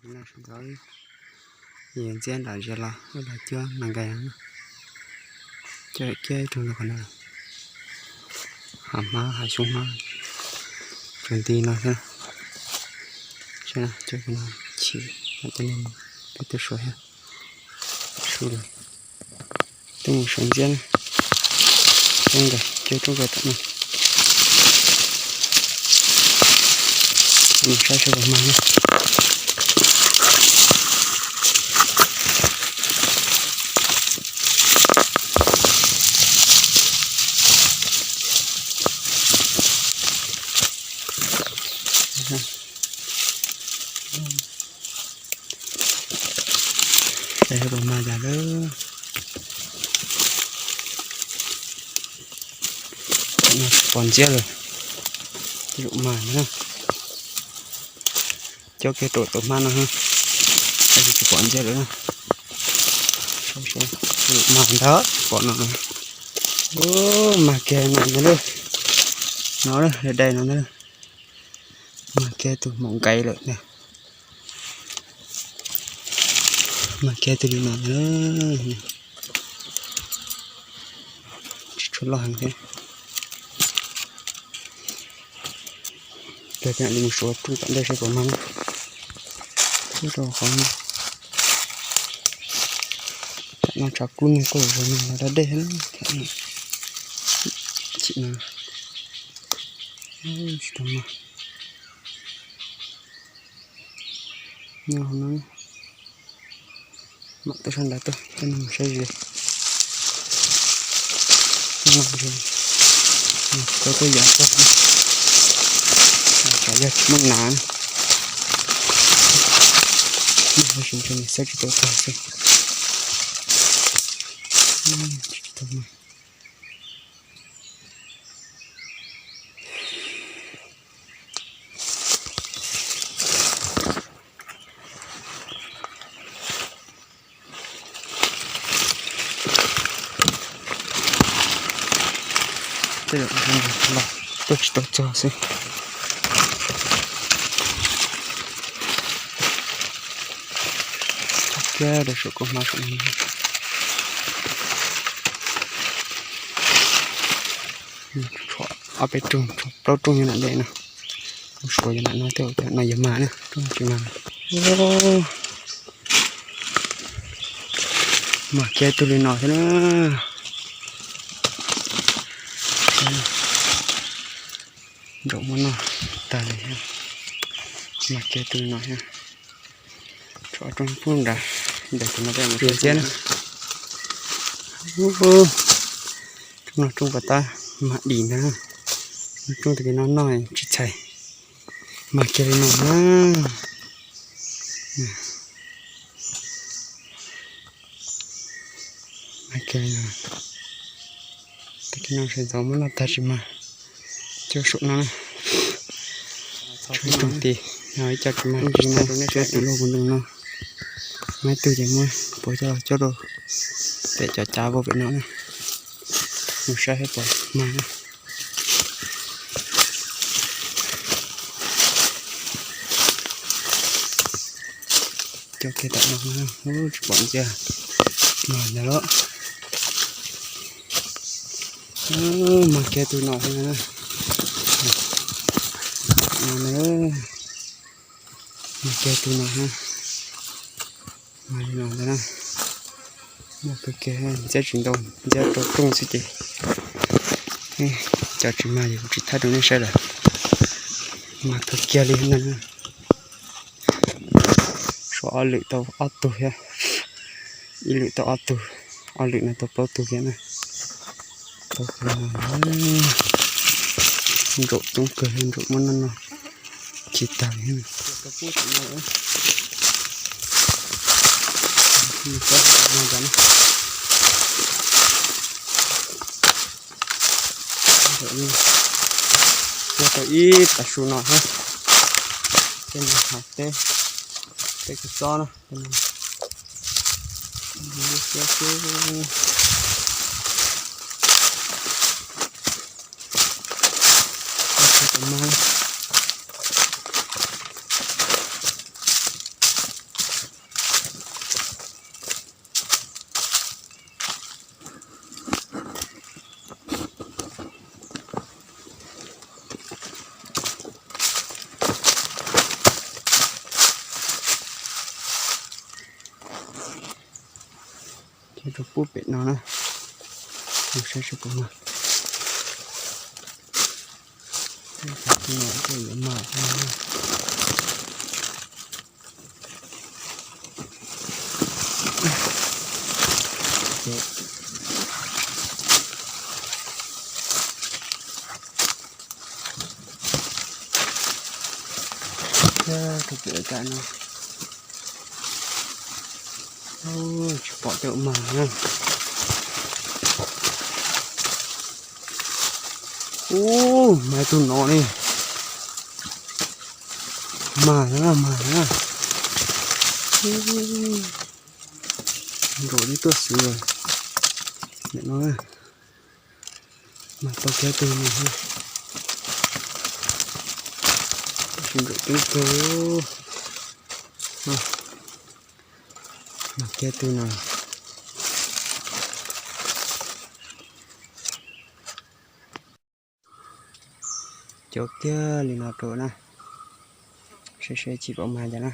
Ntxawm, yus ntxiab nram ntsia los wb los cuab mas nkees no, cuab kiag ib tug rau qhov no, hav hmab hav xyoob hmab, tsuas nti no xwb. Saib no, cuab no chim, peb twb suav thiab, su lawm. Twb mus sawv ntxiab na, roob nkees, cuab roob nkees tom no. Mus saib seb puas mag na. Saib puas mag cas lawm. Tam no tsis pom ntxiab lawm, tej zaum mag na. Cuab kiag rau tus hmab no, tab sis tsis pom ntxiab lawm na. Tej zaum mag ntag, tsis pom no. Ub, mag kiag no ntag lauj. No, dai dai no ntag lauj. Mag kiag tus hmoov nqees lawm na. Mag kiag tus li no na. Tsis tshua loj heev thiab. Cia li mus suav roob tom ntej saib puas mag na. Rau qhov no, tam no tshav kub nag kuj zoo no los da dej thiab na. Chim no, tsis tau mag. Nyob no, mam tuaj sab nrad tuaj, tuaj no mus saib ze. Tuaj tuaj yam tuaj, tsam yog tsis muaj nas na. Xwb tsis tau tag xwb. Tsis tau mag. Tej zaum los tuaj tsis tau txog xwb. Kiag rau saum kua hmab saum no. Tshuav ob peb rooj, tshuav plaub rooj nyob nram ntej no. Suav yog nram no tej zaum no yuav mag na, rooj tsis mag. Mag kiag tus li no thiab na. Nraum muab noj tag li thiab. Mag kiag tus li no thiab. Tshuav ob rooj pub nrad, ntawm tus no peb mus saib thiab na. Rooj no rooj pas tab mag dim ntag. Rooj tag li no noj tsis txhais. Mag kiag li no na. Mag kiag li no. Tag kis no sawv ntxov muab noj tag tsis mag. Cuab saum no na. Tshuav ib rooj tid, ib co tsis mag, cuab tus loj puv ntoos no. Muaj ib tug ces muab puav coj los cuab rau pem cov cav vau pem no na. Mus saib seb puas mag na. Cuab kiag tom no, tsis pom ntxiab. Mag ntag lauj. Mag kiag tus no thiab na. No na. Mag kiag tus no thiab. Mag li no ntag na. Mag kawg kiag, ntxiab tsis ntau, ntxiab rau rooj xwb ces cov tsis mag ces kuv tsis thaij rau nej saib lawm. Mag kawg kiag li na. Suav ob lwm tau ob tug thiab. Ib lwm tau ob tug, ob lwm no tau plaub tug thiab na. Tau plaub tug, nraum coob kawg, nraum muab noj noj tsis tag li. Cuab tau ib tav su no thiab. Tej no hais teb, teb kua txob na. Khiav rau pub pem no na, mus saib seb puas mag. Tej no tej yuav mag thiab no. Thiab rau pem lawv cov no, tsis pom tej ua mag na. Ub, mag ib tug no ne. Mag na, mag na. Nkaum twb tuaj xwb lawm. Nim no mag tau kiag tug no, tab sis nkaum coob kawg. Mag kiag tug no. Cov kiag li no rau na, seb seb tsis pom mag cas na.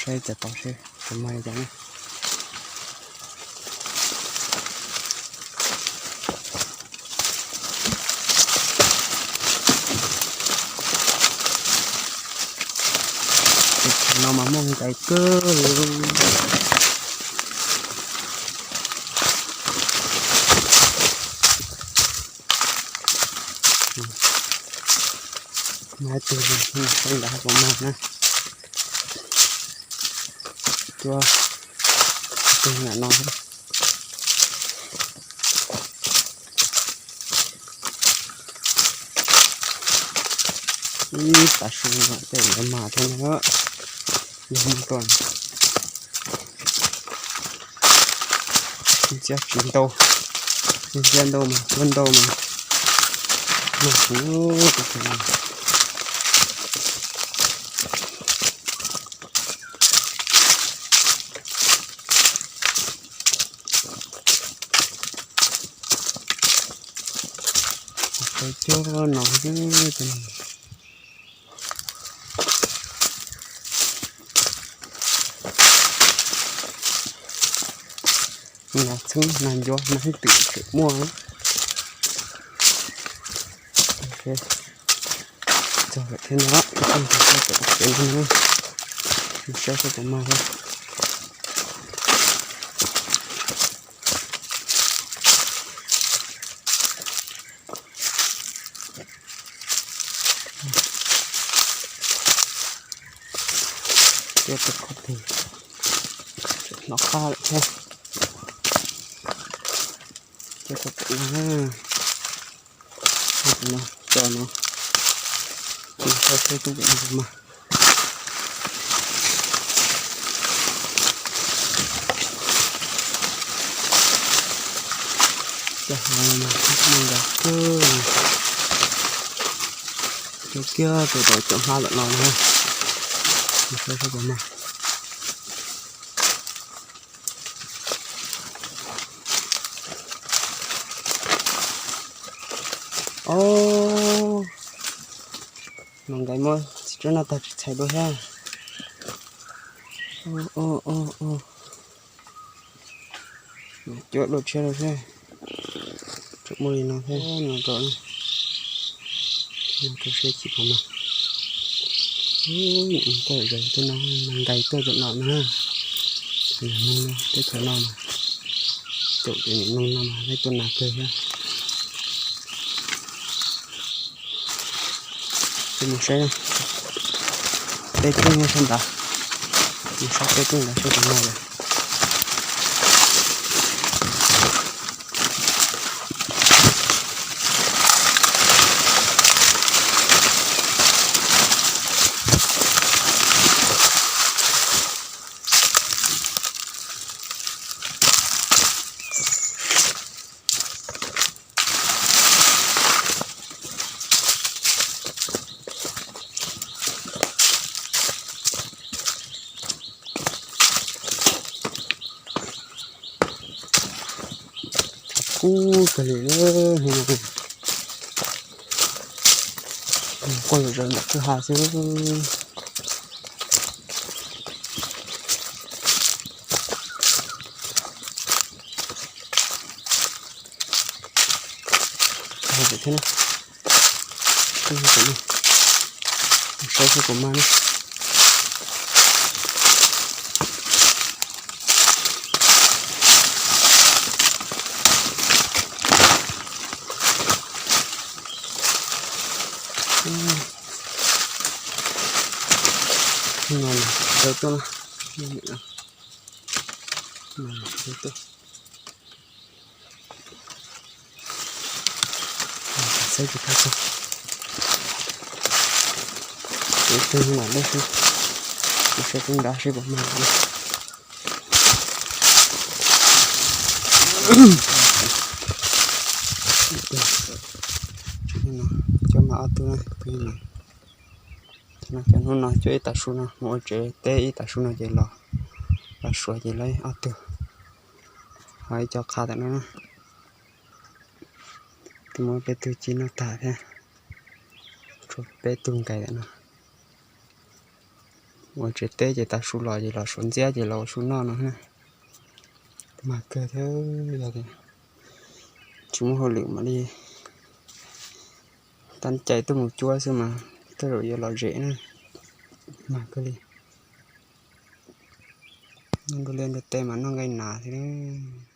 Saib cov tod seb puas mag li cas na. Tus no mas muaj nqis kawg li. Mag ib tug, saib ntawd puas mag na. Cuab tus nram no. Ib tav su no tej yuav mag thiab na. Yog mag tuaj, ntxiab tsis ntau, ntxiab ntau mas cuab ntau mas mag kuv. Cov cuab no xwb. Nas txheeb nas ncuav nas twm tseem muaj. Txog lawm thiab no, ib tsoom saib puas mag thiab. Cov tus qhov twg hnov qab lawm thiab. Cov tus pem no, no, cov no, saib seb tub pem no puas mag. Cov no mas mag nqis kawg. Cov kiag tus tod cov hmab lawm no na, saib seb puas mag. Os, mas nqis muab txiv tsev no tag tsis txhais dua thiab. Cuab dua tshiab rau seb, tseem muaj li no thiab no rau, no rau seb tsis pom mas. Nim no tuaj zom zaws tuaj no, mas nqis tuaj zom no na. Nim no teb chaws no mas, caum ces nim no no mas peb tuaj nag kawg thiab. Mus saib peb tseej nyob sab nrad, mus saib peb tseej nrad seb puas mag lawm. Kub kawg li. Quaj zom zaws ntawm kwj ha xwb. Thiab na, saib xyov puas mag na. No dawb tuaj na. Saib tsis tau, ib tug no dawb xwb, kuv saib kub nrad seb puas mag. Coj mas ob tug na, no cov hnub no coj ib tav su no mus ua tsev teb, ib tav su no ces los, los suav ces lawv ob tug, ho ib co qha ntawm no na. Twb muab peb tug ci noj tag thiab, tshuav peb tug nqes ntawm no. Ua tsev teb ces tav su los ces los suav ntxiab ces los ua su noj no na. Mag kawg thiab, yog tias tsis muaj hauj lwm mam li tab cai tuaj mus cuab xwb mas tej zaum yuav lom zem na. Mag kawg li. Noj nruab liaj nruab teb mas noj nqaij nas thiab.